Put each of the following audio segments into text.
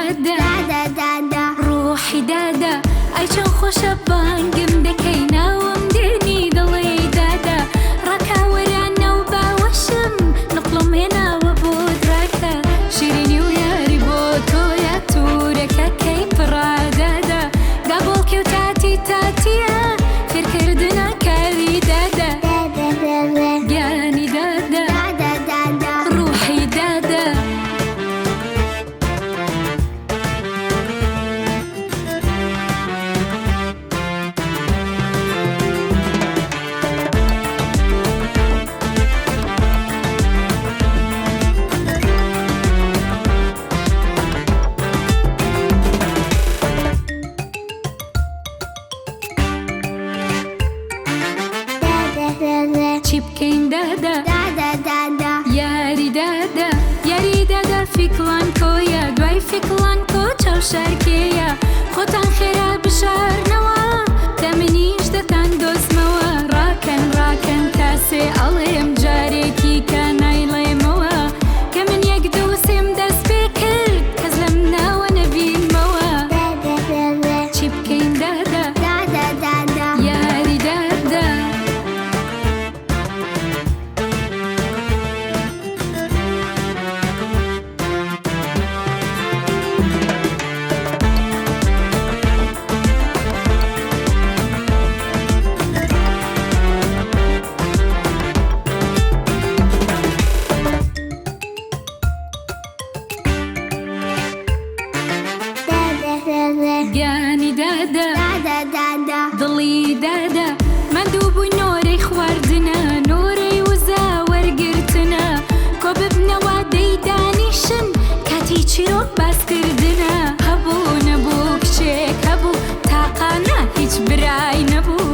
دادا، دادا دادا، ڕۆحی دادا، ئەی چەند خۆشە بانگم دەکەی ناوم دێنی دەڵێی دادا، ڕاکە وەرە ناو باوەشم نوقڵم هێناوە بۆت ڕاکە، شیرینی و یاری بۆ تۆیە تورەکە کەی پڕە دادا، گابۆڵکێ و تاتی تاتیە فێرکردنە کاری دادا، دادا دادا، گیانی دادا، دادا دادا، ڕۆحی دادا. دادا دادا، چی بکەین دادا، دادا دادا، یاری دادا، یاری دادا، فیکڵان کۆیە دوای فیکڵان کۆ چاو شارکێیە، خۆتان خێرا بشارنەوە تا منیش دەتان دۆزمەوە، ڕاکەن ڕاکەن تا سێ ئەڵێم جارێکی کە نایڵێمەوە، کە من یەک دوو سێم دەست پێ کرد کەس لەم ناوە نەبینمەوە. دادا دادا، چی بکەین دادا، دادا دادا، یاری دادا. دادا دادا، گیانی دادا، دادا دادا، دڵی دادا، ماندوو بووی نۆرەی خواردنە نۆرەی وزە وەرگرتنە، کۆ ببنەوە دەی دانیشن کاتی چیرۆک باسکردنە، هەبوو نەبوو کچێک هەبوو تاقانە هیچ برای نەبوو،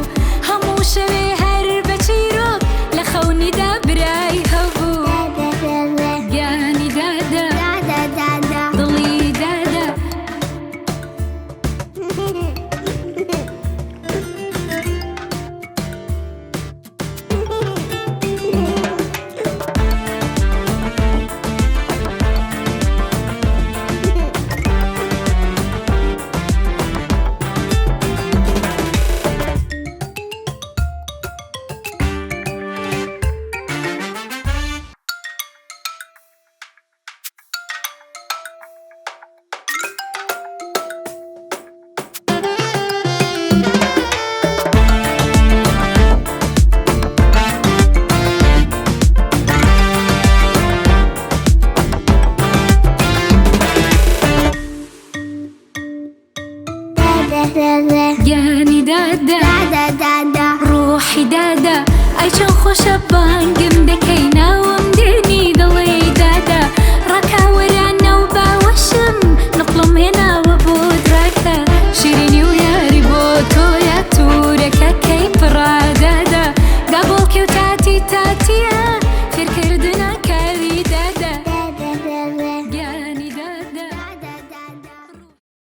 هەموو شەوێ هەر بە چیرۆک لە خەونیدا برای هەبوو. دادا دادا، گیانی دادا، دادا دادا، دڵی دادا. دادا دادا، گیانی دادا، دادا دادا، ڕۆحی دادا، ئەی چەند خۆشە بانگم دەکەی ناوم دێنی دەڵێی دادا،